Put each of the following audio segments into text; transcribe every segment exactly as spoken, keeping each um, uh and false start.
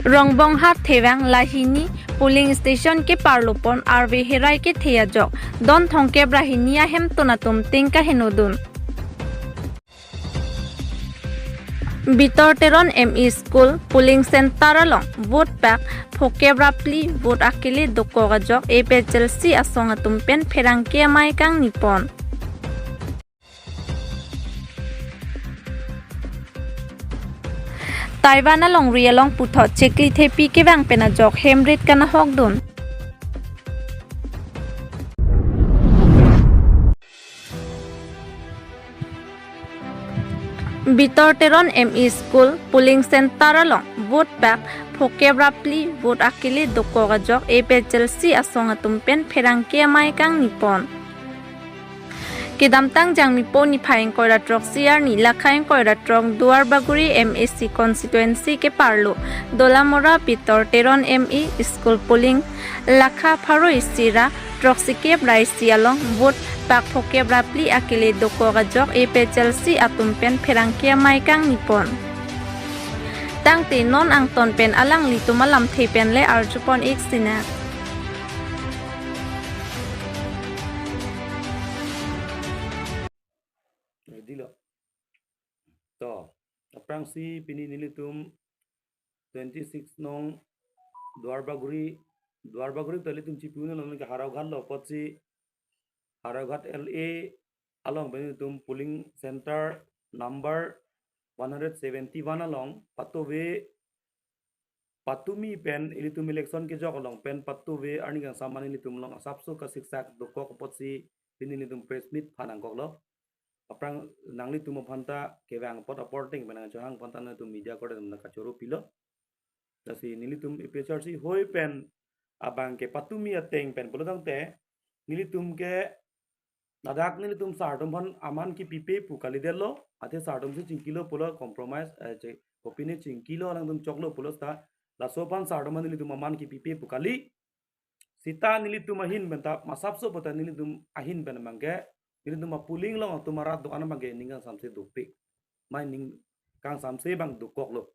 Rongbonghat Thevang lahini polling station keparlopon arve herai kethe ajok don thomkep ra hini ahemtun atum ting kahenodun. Bitor Teron M E School polling center along vote pak phokep ra phli vote akele dokok ajok A P H L C asong atum pen pherangke amei kangnipon. Taiwan alongri along puthot chikli thepi kevang pen ajok hemrit kanahokdun. Bitor Teron M E School polling center along vote pak phokep ra phli vote akele dokok ajok A P H L C asong atum pen pherangke amei kangnipon. Kedamtang Jangmipo niphai ingkoi ra throksi arni lakha ingkoi ra throk Duarbagori M A C constituency keparlo Dolamara Bitor Teron M E School polling lakha pharo isi ra throksikep ra isi along vote pak phokep ra phli akele dokok ajok A P H L C atum pen pherangke amei kangnipon. Tangte non angton pen alanglitum alamthe pen le arjupon ik sinang. Ready lo. To, aphrangsi pini nelitum twenty six nong Duarbagori, Duarbagori ta ilitum chipi un-e lo, nonke Howraghat lo apotsi Howraghat L A along pen nelitum polling center number one hundred seventy one along patove patumi pen ilitum election kejok along pen patove arni kangsam an ilitum along asapso kasiksak dokok apotsi pini nelitum press meet phan nangkoklo. Aphrang nanglitum aphan ta kevang apot apor ateng pen nangchohang aphan ta nangtum media korte atum ta kachoro pilo. Lasi nelitum A P H L C hoi pen abang ke patumi ateng pen pulo tangte nelitum ke ladak nelitum sar atum aphan aman kipipe pu kalidetlo, athe sar atum si chingkilo pulo compromise, eh, che, kopine chingkilo alangtum choklo pulo seta laso aphan sar atum aphan nelitum aman kipipe pu kali. Seta nelitum ahin pen ta masapso puta nelitum ahin pen abang ke nelitum apolling along atum arat do-an abang ke ning kangsamse dopik. Mai ning kangsamse abang dokoklo.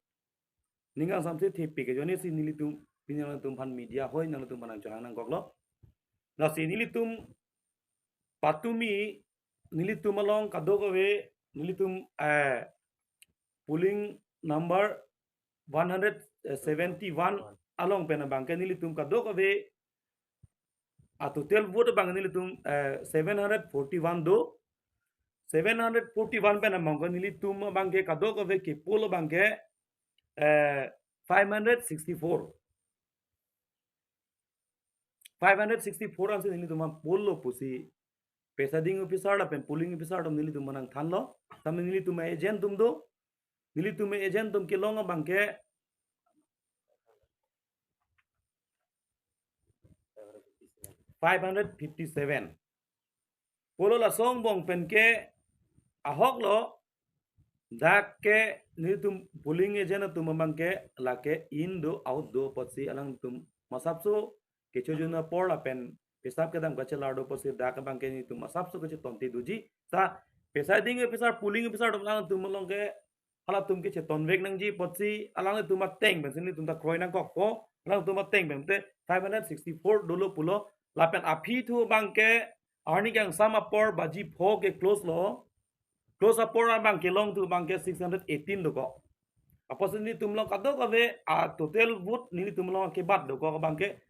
Ning kangsamse thepik ajoine si nelitum pini nangtum aphan media hoi nangtum aphan nangchohang nangkoklo. Lasi nelitum patumi nelitum along kadokave nelitum, eh, polling number one hundred seventy one along pen abang ke nelitum kadokave a total vote abang nelitum, eh, seven hundred forty one do. Seven hundred forty one pen abang ke nelitum abang ke kadokave ke poll abang ke, eh, five hundred sixty four. Five hundred sixty four ansi nelitum aphan poll lo pusi presiding officer lapen polling officer atum nelitum aphan nangthanlo. Tame nelitum agent atum do. Nelitum agent atum kelong abang ke five hundred fifty seven. Pulo laso angbong pen ke ahok lo, dak ke nelitum polling agent atum abang ke lake in do out do apotsi alangtum masapso kechojun apor lapen hisap kedam kachelar do apotsi dak abang ke nelitum masapso kechetonte doji. Seta presiding officer polling officer atum alangtum along ke halatum kechetonvek nangji apotsi alangtum ateng pensi nelitum ta kroi nangkokpo, alangtum ateng pen te five hundred sixty four dolo pulo lapen aphi thu abang ke arni kangsam apor baji pho ke close lo. Close apor abang ke longthu abang ke six hundred eighteen dokok. Apotsi nelitum along kadokave a total vote nelitum along kebat dokok abang ke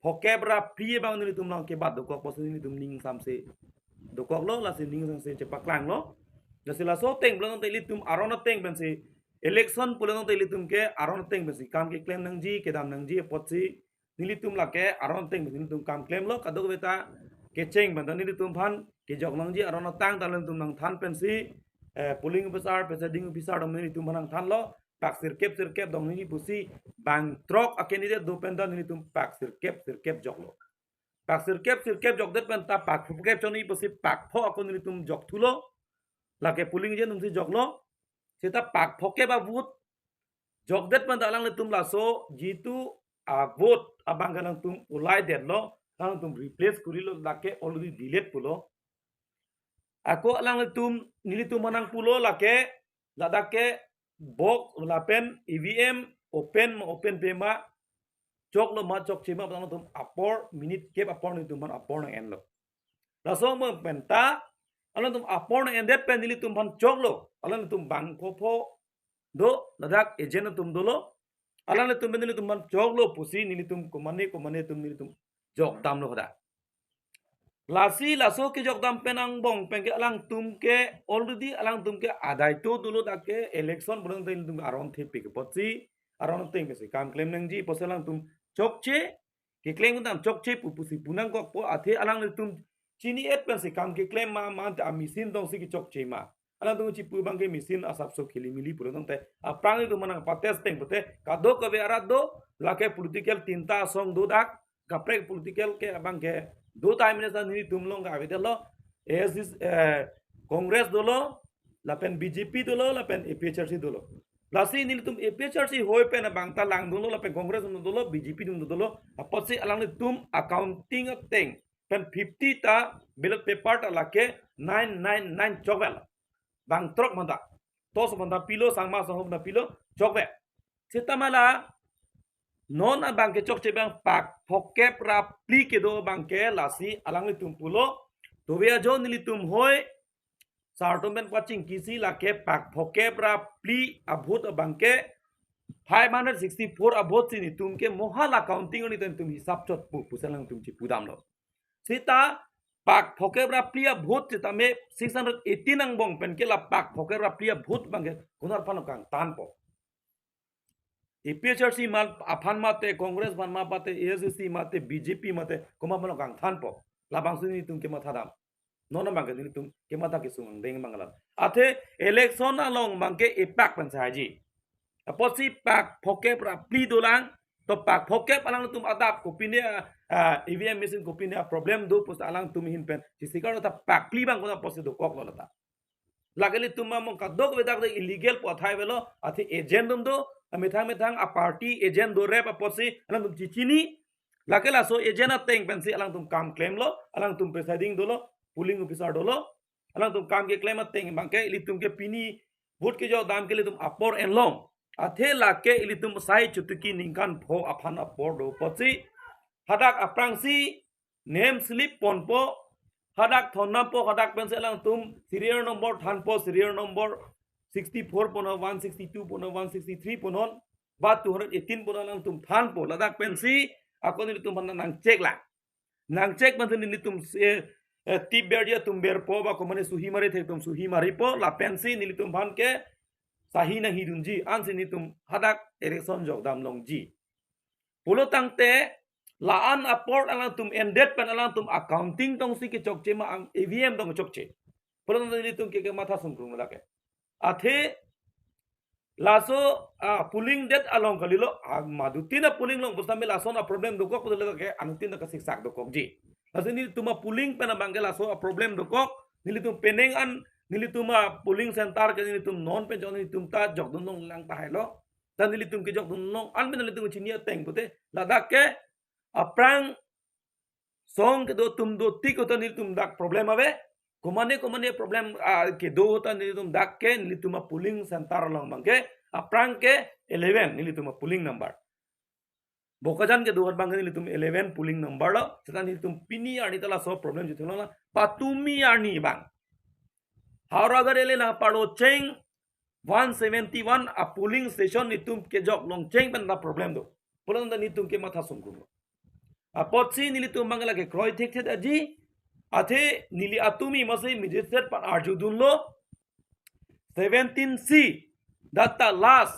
phokep ra phli abang nelitum along kebat dokok apotsi nelitum ning kangsamse dokoklo, lasi ning kangsamse chepaklanglo. Lasi laso ateng pulo tangte ilitum aron ateng pensi election pulo tangte ilitum ke aron ateng pensi kam keklem nangji kedam nangji apotsi nelitum lake aron ateng pensi nelitum kam klemlo, kadokave ta kecheng pen ta nelitum aphan kejok nangji aron atang ta nelitum nangthan pensi, eh, polling officer, presiding officer atum nelitum aphan nangthanlo, pak sirkep sirkep dong nangji pusi bang throk a candidate do pen ta nelitum pak sirkep sirkep joklo. Pak sirkep sirkep jokdet pen ta pak phokep choni pusi pak pho ako nelitum jokthulo. Lake polling agent atumsi joklo. Seta pak phokep a vote jokdet pen ta alanglitum laso jitu a vote abang ke alangtum ulaidetlo, alangtum replace kurilo, lake already delete pulo. Ako alanglitum nelitum aphan nangpulo lake ladak ke box lapen E V M open ma open pe ma, choklo ma chokche ma, alangtum apor minute kep apor nelitum aphan apor nang enlo. Laso ma penta alangtum apor nang endet pen nelitum aphan choklo. Alangtum bang kopho do, ladak agent atum dolo. Alangtum pen nelitum aphan choklo pusi nelitum komane komane atum nelitum jokdamlo hadak. Lasi laso kejokdam pen angbong pen ke alangtum ke already alangtum ke adai to dolo, dak ke election bolong ta nelitum aron thepik apotsi, aron ateng pensi kam klem nangji apotsi alangtum chokche, keklem tang chokche pu pusi pu nangkokpo, athe alanglitum chini-et pensi kam keklem ma, ma ante a machine tongsi kechokche ma. Alangtum chipu abang ke machine asapso khilimili pulo tangte aphrang nelitum aphan nangpa-test teng pute kadokave arat do, lake political tinta asong do dak, kaprek political ke abang ke do time nesa nelitum along ke avedetlo, A S D C, eh, Congress dolo, lapen B J P dolo, lapen A P H L C dolo. Lasi nelitum A P H L C hoi pen abang ta lang dolo, lapen Congress dolo, B J P dolo, apotsi alanglitum accounting ateng pen fifty ta ballot paper ta lake nine nine nine chokvel. Bang throk manda. Toso manda pilo, sangma sanghok manda pilo, chokvel. Seta ma la non abang ke chokche abang pak phokep ra phli kedo abang ke lasi alanglitum pulo, tove ajo nelitum hoi sar atum pen pachingkisi lake pak phokep ra phli a-vote abang ke five hundred sixty-four a-vote si nelitum ke mohal accounting nelitum hisap chotpo pusi alangtum chipudamlo. Seta pak phokep ra phli a-vote seta me six hundred eighteen angbong pen ke la pak phokep ra phli a-vote abang ke konat aphan kangthanpo. A P H L C ma aphan mate, Congress aphan ma pate, A S D C mate, B J P mate, komat aphan kangthanpo. Labangsi nelitum kematha dam. Non abang ke nelitum kematha kesung angdeng abang alam. Athe election along abang ke epak pen saji. Apotsi pak phokep ra phli dolang, to pak phokep alangtum adap kopine, ah, E V M machine kopine problem do pusi alangtum ahin pen chisikar ta pak phli abang konat apotsi dokoklo lata. Lake ilitum among kadokave dak de illegal pu athai avelo, athe agent atum do, amethang methang a-party agent do rep apotsi alangtum chichini. Lake laso agent ateng pensi alangtum kam klemlo, alangtum presiding dolo, polling officer dolo, alangtum kam keklem ateng abang ke ilitum ke pini vote kejokdam ke ilitum apor enlong. Athe lake ilitum sai chutuki ningkan pho aphan apor do apotsi hadak aphrangsi name slip ponpo, hadak thondampo, hadak pensi alangtum serial number thanpo, serial number sixty-four punon, one sixty-two punon, one sixty-three punon, ba two hundred eighteen punon alangtum thanpo. Ladak pensi ako nelitum aphan nangchek lang. Nangchek pensi nelitum, eh, eh, tip berji atum berpo, ba komane suhi mari thektum suhi maripo, lapensi nelitum aphan ke sahi nanghidunji, ansi nelitum hadak election jokdam longji. Pulo tangte la-an apor alangtum endet pen alangtum accounting tongsi kechokche ma, ang E V M tong chokche. Pulo tangte nelitum ke kematha sungkrung lake. Athe laso, ah, polling det along kalilo, ah, madutin a-polling along pusitame lason a-problem dokok pulo lake, anutin ta kasiksak dokokji. Laso nelitum a-polling pen abang ke laso a-problem dokok, nelitum penang an, nelitum a-polling center ke nelitum non pen jok nelitum ta jokdun longlang tahailo. Ta nelitum kejokdun long an pen nelitum chini ateng pute, ladak ke aphrang song kedo atum do tik ahut ta nelitum dak problem ave. Komane komane problem, ah, kedo ahut ta nelitum dak ke nelitum a-polling center along abang ke aphrang ke eleven nelitum a-polling number. Bokajan kedo ahut abang ke nelitum eleven polling number lo. Seta nelitum pini arni ta laso problem chithulong la, patumi arni abang Howraghat ele nangpalo cheng one seventy-one a-polling station nelitum kejok longcheng pen ta problem do. Pulo tangte nelitum kematha sungkrung lo. Apotsi nelitum abang lake kroi thekthe aji, athe neli atumi masi magistrate aphan arjudunlo. Seventeen C, data last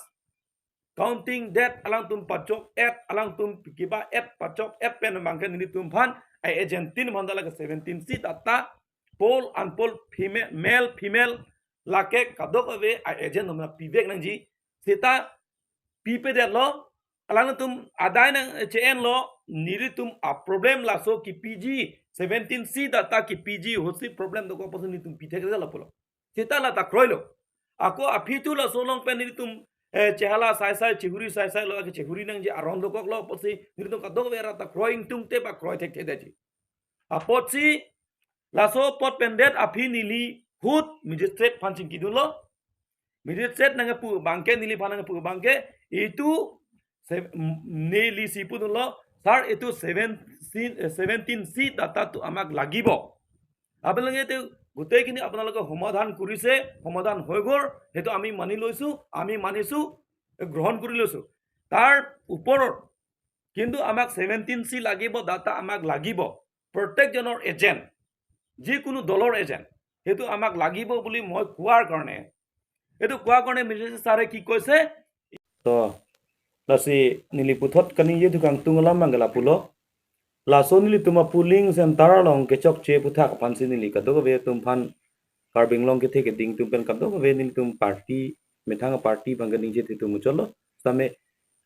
counting date alangtum pachok-et, alangtum kiba-et pachok-et pen abang ke nelitum aphan a-agent tin aphan ta lake seventeen C data, poll, unpoll, female, male, female, lake kadokave a-agent atum aphan pivek nangji. Seta pipedetlo, alangtum adai nangche-enlo, nelitum a-problem laso kipiji, seventeen C data kipiji ahutsi problem dokok pusi nelitum pithekdetlo pulo. Seta la ta kroilo. Ako aphi tu laso along pen nelitum, eh, chehala saisai, chehuri saisai lo, ake chehuri nangji aron dokoklo pusi nelitum kadokave arat ta kroi ingtungte ba kroi thekthedetji. Apotsi laso apot pen det aphi neli ahut magistrate aphan chingkidunlo. Magistrate nangkepu abang ke, neliphan nangkepu abang ke, itu সেভ- উম, নেলি চিপুতুলো, sir, এইটো seven C, এ, seventeen C ডাটাটো আমাক লাগিব। আপোনালোকে এইটো গোটেইখিনি আপোনালোকে সমাধান কৰিছে, সমাধান হৈ গ'ল, সেইটো আমি মানি লৈছো, আমি মানিছো, গ্ৰহণ কৰি লৈছো। তাৰ ওপৰত কিন্তু আমাক ছেভেণ্টিন চি লাগিব, ডাটা আমাক লাগিব। প্ৰত্যেকজনৰ এজেণ্ট, যিকোনো দলৰ এজেণ্ট, সেইটো আমাক লাগিব বুলি মই কোৱাৰ কাৰণে, এইটো কোৱাৰ কাৰণে মিছেছ ছাৰে কি কৈছে? তো, lasi neli puthot kaningje thu kangtung alam abang ke lapulo. Laso nelitum a polling center along kechokche aputhak aphansi neli kadokave atum aphan, Karbi Anglong kethe keding atum pen kadokave nelitum party, methang party abang ke ningje thu muchotlo. Same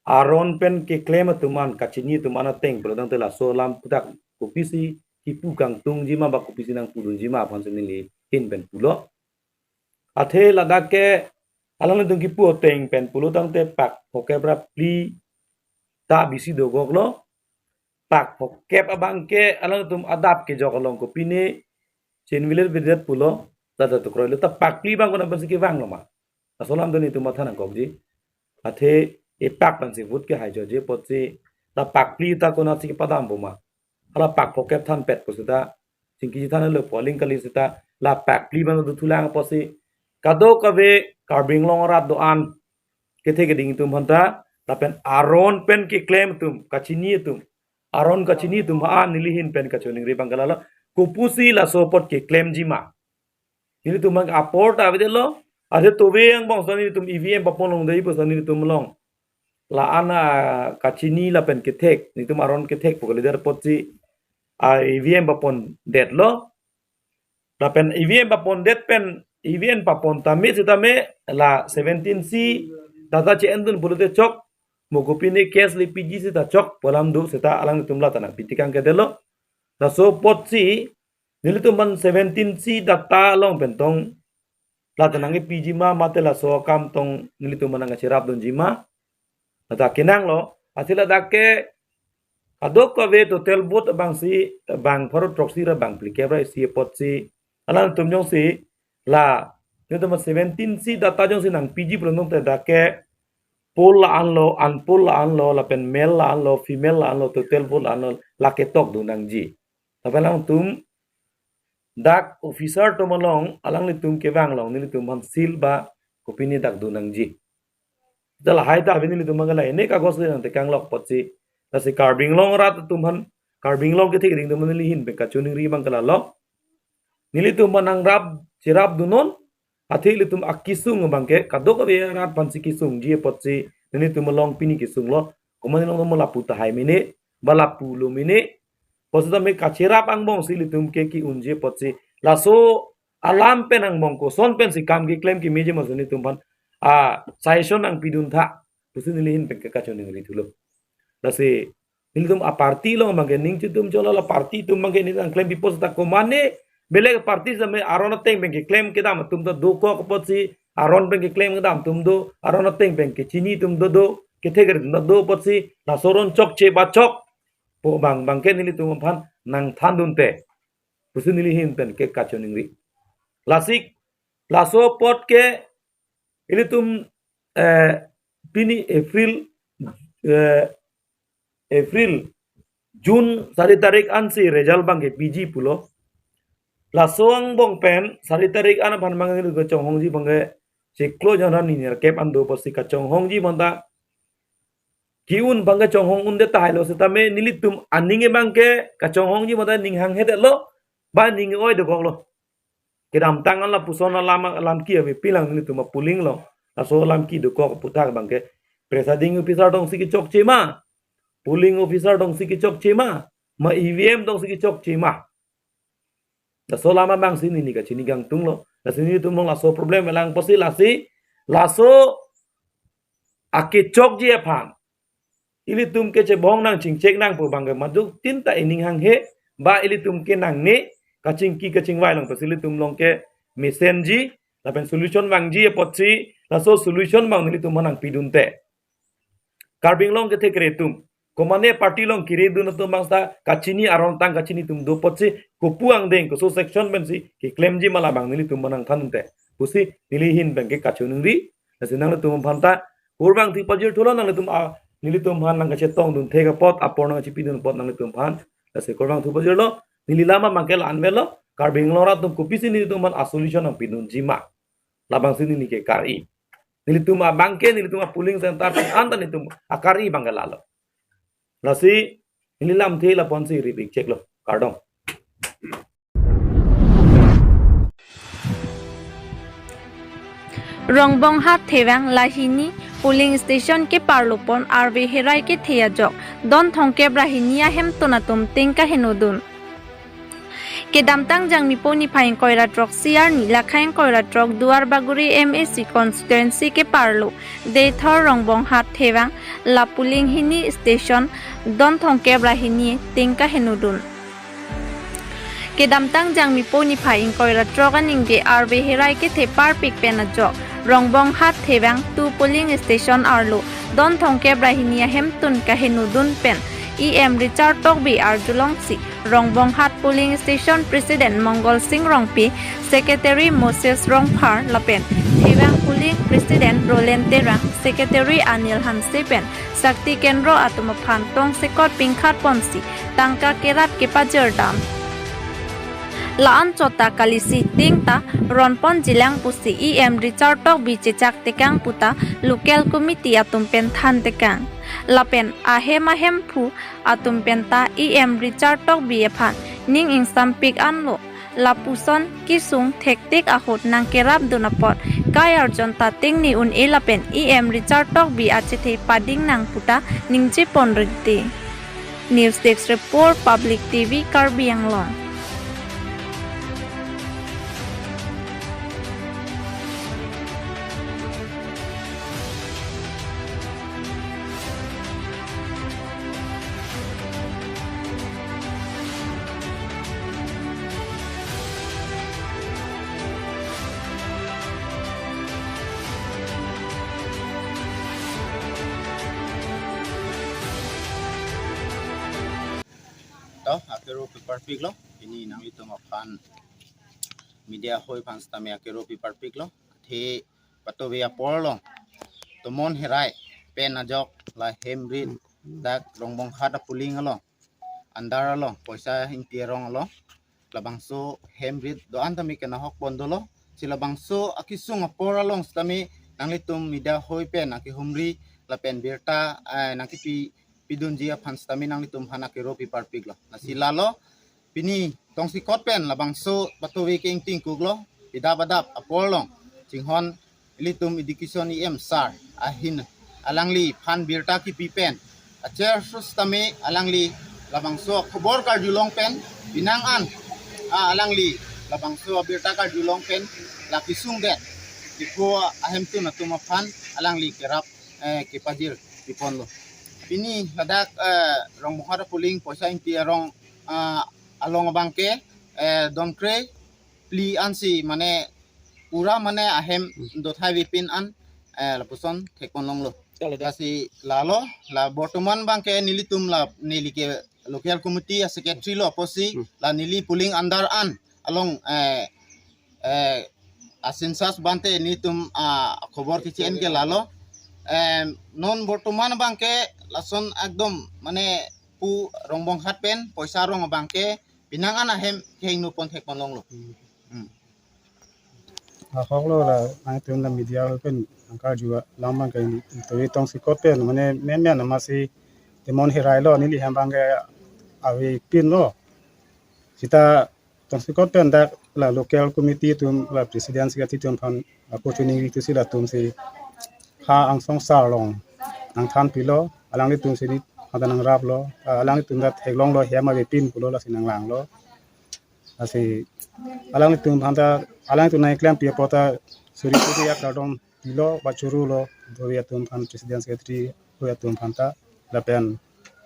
aron pen keklem atum an, kachini atum an ateng pulotangte laso alam aputhak kopisi kipu kangtungjima ba kopisi nangpudunjima aphansi neli ahin pen pulo. Athe ladak ke alanglitum kipu ateng pen pulotangte pak phokep ra phli ta bisi dokoklo. Pak phokep abang ke alangtum adap kejok along kopine chinvilet videt pulo, ta ta tukroilo, ta pak phli abang konat pensi kevanglo ma? Laso alam do nelitum matha nangkokji. Athe e pak pensi vote kehai joje apotsi ta pak phli ta konatsi kepadampo ma? Hala pak phokep thanpet pu seta, chingki thanlo polling kali seta, la pak phli abang dothulang apotsi kadokave Karbi Anglong arat do-an kethe keding atum aphanta, lapen aron pen keklem atum, kachini atum, aron kachini atum ha neli ahin pen kachiningri abang ke lalo, kopusi laso apot keklemjima? Nelitum abang apor ta avedetlo, athe tove angbong sa nelitum E V M papon longdei pu sa nelitum along la-an a kachini lapen kethek, nelitum aron kethek pu kalidet apotsi a E V M papondetlo. Lapen E V M papondet pen, E V M papon tame sitame la seventeen C data che-endun pulote chok, mo kopine case le P G seta chok pu alam do seta alangtum la ta nangpitikang kedetlo. Laso apotsi nelitum abang seventeen C data along pen tong la ta nangkepijima mate laso akam tong nelitum abang nangkacherapdunjima? La ta kenanglo, athe ladak ke kadokave total vote abangsi bang pharo throksi ra bang phlikep ra isi apotsi alangtum jongsi la, nelitum abang seventeen C data jongsi nangpiji pulotangte dak ke poll la-anlo, unpoll la-anlo, lapen male la-anlo, female la-anlo, total vote la-anlo, lake tokdun nangji. Lapen alangtum dak officer atum along alanglitum kevang along nelitum aphan seal ba kopine dak dun nangji. Dak lahai ta ave nelitum abang ke la ene kagos le nangtekanglok apotsi, lasi Karbi Anglong arat atum aphan, Karbi Anglong kethe keding atum aphan neli ahin pen kachiningri abang ke lalo, nelitum abang nangrap cherapdunnon, athe ilitum akesung abang ke kadokave arat aphansi kesungji apotsi nelitum along pini kesunglo. Komat along mo lapu tahai mene, ba lapulo mene, apotsi tame kacherap angbongsi ilitum ke ke-unji apotsi, laso alam pen angbong koson pensi kam keklem kemeji ma si nelitum aphan a suggestion nangpiduntha pusi neli ahin pen ke kachiningri thulo. Lasi nelitum a party along abang ke ning chitum cholo, la party atum abang ke neli nangklem pipo seta komane belek party sitame aron ateng pen keklem kedam atum ta dokok apotsi, aron pen keklem kedam atum do, aron ateng pen kechini atum do do, kethe keding atum ta do apotsi, laso aron chokche ba chokpo abang abang ke nelitum aphan nangthandunte pusi neli ahin pen ke kachiningri. Lasi laso apot ke ilitum, eh, pini April, eh, April, June sari tarik ansi result abang ke piji pulo. Laso angbong pen sari tarik an aphan abang ke kachonghongji abang ke chiklo jongran ni nerkep an do apotsi kachonghongji aphanta ke-un abang ke chonghong undet tahailo sitame nelitum aning abang ke kachonghongji aphanta ning hanghe detlo, ba ning oi dokoklo. Kedamtang an lapuson alam, alam ke ave pilang nelitum a polling along. Laso alam kedokok aputhak abang ke presiding officer tongsi kechokche ma, polling officer tongsi kechokche ma, ma E V M tongsi kechokche ma? Laso alam abangsi neli kachini kangtunglo. Lasi nelitum along laso problem elang apotsi lasi laso akechokji aphan ilitum kechebong nang chingchek nangpo abang ke madukthin ta ining hanghe, ba ilitum ke nangne kachingki kachingvai along apotsi ilitum along ke mesenji, lapen solution vangji apotsi, laso solution abang nelitum aphan nangpidunte. Karbi Anglong kethe kere atum, komane party along kere dun atum abang seta kachini aron tang kachini atum do apotsi kopu angdeng koso section pensi keklemji ma labang nelitum aphan nangthandunte pusi neli ahin pen ke kachiningri. Lasi nanglitum aphanta kurvangthu pajir thulo, nanglitum a nelitum aphan nangkachetongdun thek apot, apor nangchipidun apot nanglitum aphan lasi kurvangthu pajirlo. Neli lam abangke la-an avelo, Karbi Anglong arat atum kopisi nelitum aphan a-solution nangpidunji ma, labangsi neli ke kar-i. Nelitum abangke, nelitum a-polling center pen anta nelitum akar-i abangke lalo. Lasi neli lamthe lapu-ansi rip-ik cheklo. Kardom. Rongbonghat Thevang la hini polling station keparlopon Arve Herai kethe ajok don thomkep ra hini ahemtun atum ting kahenodun. Kedamtang Jangmipo niphai ingkoi ra throksi arni, lakha ingkoi ra throk Duarbagori M A C constituency keparlo Deithor Rongbonghat Thevang la polling hini station don thomkep ra hini ting kahenodun. Kedamtang Jangmipo niphai ingkoi ra throk aningve Arve Herai kethe parpik pen ajok Rongbonghat Thevang two polling station arlo don thomkep ra hini ahemtun kahenodun pen E M Richard Tokbi arjulongsi Rongbonghat polling station president Mongol Sing Rongpi, secretary Moses Rongphar lapen Thevang polling president Roland Terang, secretary Anil Hanse pen sakti kendro atum aphan tongsekot pingkhat ponsi tangka kerap kepajirdam. La-an chot ta kalisi ting ta ronponjilang pusi E M Richard Tokbi chechak tekang puta local committee atum pen than tekang. Lapen ahem ahemphu atum pen ta E M Richard Tokbi aphan ning ingsampik anlo, lapuson kesung thektik ahut nangkerapdun apot kai arjon ta ting ni un-e lapen E M Richard Tokbi achethe pading nang puta ningje pon rinti. News Desk Report, Public T V, Karbi Anglong. To, akero piparpiklo, pini nanglitum aphan media hoi aphan sitame akero piparpiklo, athe patove apor along Tomon Herai pen ajok la hem rit dak Rongbonghat a-polling along, andar along, Poisa Ingti arong along, labangso hem rit do-an tame kenahok pon dolo. Si labangso akesung apor along sitame nanglitum media hoi pen akehumri lapen birta, eh, nangkepi, pidunji aphan sitame nanglitum aphan akero piparpiklo. Lasi lalo, pini tongsekot pen labangso patove ke-ingtingkuklo, pidap adap apor along chinghon ilitum education E M sir ahin, alangliphan birta kipi pen acher sitame alangli labangso khobor karjulong pen pinang an, ah, alangli labangso birta karjulong pen la kesungdet Diphu ahemtun atum aphan alangli kerap, eh, kepajir piponlo. Pini ladak, eh, Rongbonghat a-polling Poisa Ingti arong, ah, along abangke, eh, don kre phli ansi mane pura mane ahem dothai vepin an, eh, lapuson thekpon longlo. Lasi lalo, la bortoman abangke nelitum la neli ke local committee a-secretary lo apotsi, hmm, la neli polling andar an along, eh, eh, a-census bante nelitum, ah, khobor kechi-en ke lalo. Em, non bortoman abangke lason ekdom mane pu Rongbonghat pen Poisa arong abangke pinang an ahem kehingno pon thekpon longlo. Hmm. Hmm. Ahoklo la, nangtum la media pen nangkarju alam abangke, to tongsekot pen mane menmen amatsi Tomon Herai lo, neli hem abangke avepinlo. Sita tongsekot pen dak la local committee atum la president secretary atum aphan ako chuning ri tusi latumsi ha angsong sar along nangthanpilo, alanglitumsi neli hada nangraplo, alanglitum ta theklonglo hem avepin pulo lasi nanglanglo. Lasi alanglitum aphan ta, alanglitum nangklempi apot ta suri suri akardom pilo ba churulo, dove atum aphan president secretary hoi atum aphan ta, lapen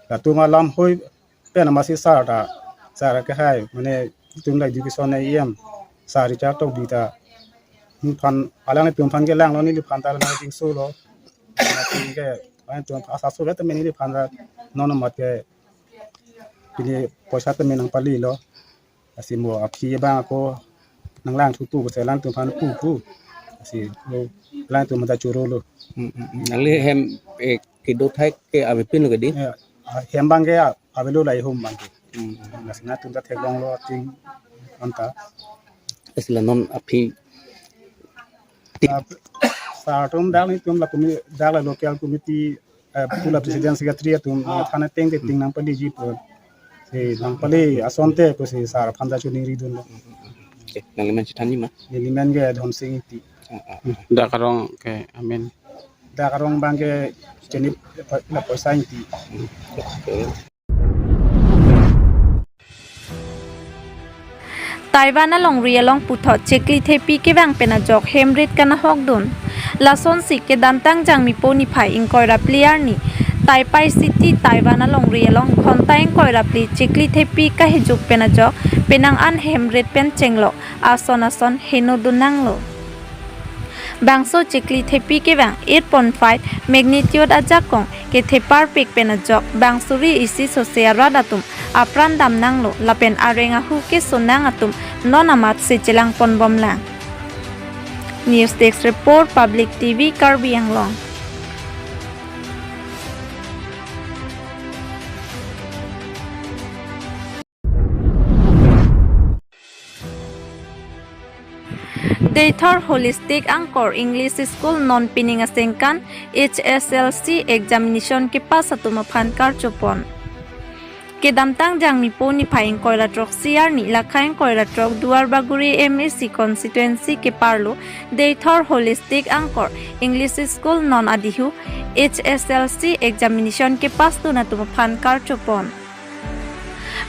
latum alam hoi pen amatsi sar ta, sar ke hai mane itum la education a-E M sar Richard Tokbi ta aphan, alanglitum aphan kelanglo, neliphan ta la dingso lo. Amatsi ke alanglitum asa so ta neliphan ta non amat ke pini Poisa tame nangpalilo. Lasi mo aphi abang ako nanglangthupo pusi alangtum aphan pupo. Lasi mo alangtum aphan ta churulo. Hmm, hmm, hmm. Nangli hem, eh, kedo thai ke avepin lo ke dei? Ya, hem abang ke a-, avelo lahai hum abang ke. Hmm. Lasi nangtum ta theklonglo ating anta. Lasi la non aphi. Ah, sir atum dak nelitum la commi-, dak la local committee, eh, pu la president secretary atum, eh, thana teng te ting nangpaliji pu. Si nangpale asonte pusi sir aphan ta choningri dunlo. Okay, nangli men chethanji ma? Neli men ke Dhonsing Ingti. Ah, ah. Dak arong ke amen. Dak arong abang ke Chenip, la Poisa Ingti. Okay. Taiwan alongri along puthot chikli thepi kevang pen ajok hem rit kanahok dun. Lasonsi kedamtang Jangmipo niphai ingkoi ra phli arni Taipei City, Taiwan alongri along ghonta ingkoi ra phli chikli thepi kahijuk pen ajok penang an hem rit pen chenglok ason ason heno dun nanglo. Bangso chikli thepi kevang eight point five magnitude ajakong kethe parpik pen ajok bang suri isi sose arat atum apran dam nanglo lapen areng ahu keso nang atum non amat si chelang pon bom lang. News Desk Report, Public T V, Karbi Anglong. Deithor Holistic Angkor English School non pining asengkan H S L C examination kepass atum aphan karcho pon. Kedamtang Jangmipo niphai ingkoi ra throksi arni lakhai ingkoi ra throk Duarbagori M A C constituency keparlo Deithor Holistic Angkor English School non adihu H S L C examination kepass dun atum aphan karcho pon.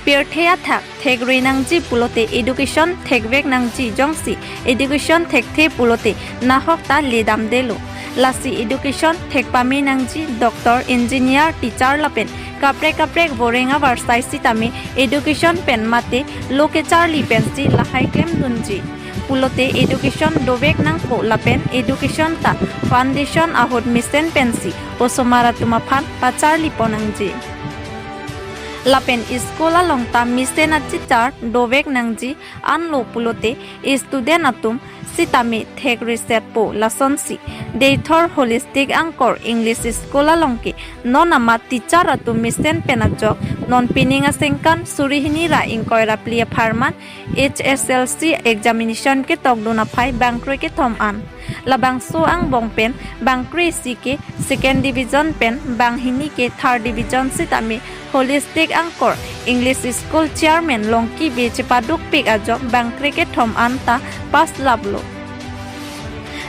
Pirthe athak thekre nangji pulote education thekvek nangji, jongsi education thekthe pulote nahok ta ledamdelo. Lasi education thekpame nangji, doctor, engineer, teacher lapen kaprek kaprek voreng avarsai sitame education pen mate lo kecharli pensi lahai klem dunji. Pulote education dovek nangpo lapen education ta foundation ahut mesen pensi osomar atum aphan pacharli pon nangji. Lapen school along ta mesen a-teacher dovek nangji, anlo pulote student atum sitame thekre setpo. Lasonsi Deithor Holistic Angkor English School along ke non amat teacher atum mesen pen ajok non pining asengkan suri hini ra ingkoi ra phli apharman H S L C examination ketok dun aphai bangkre kethom an. Labangso angbong pen bangkre isi ke second division pen banghini ke third division sitame Holistic Angkor English School chairman Longki Bey chepadukpik ajok bangkre kethom an ta pass laplo.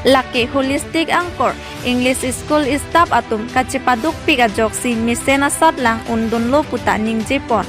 Lake Holistic Angkor English School staff atum kachepadukpik ajoksi mesen asatlang undunlo puta ningje pon.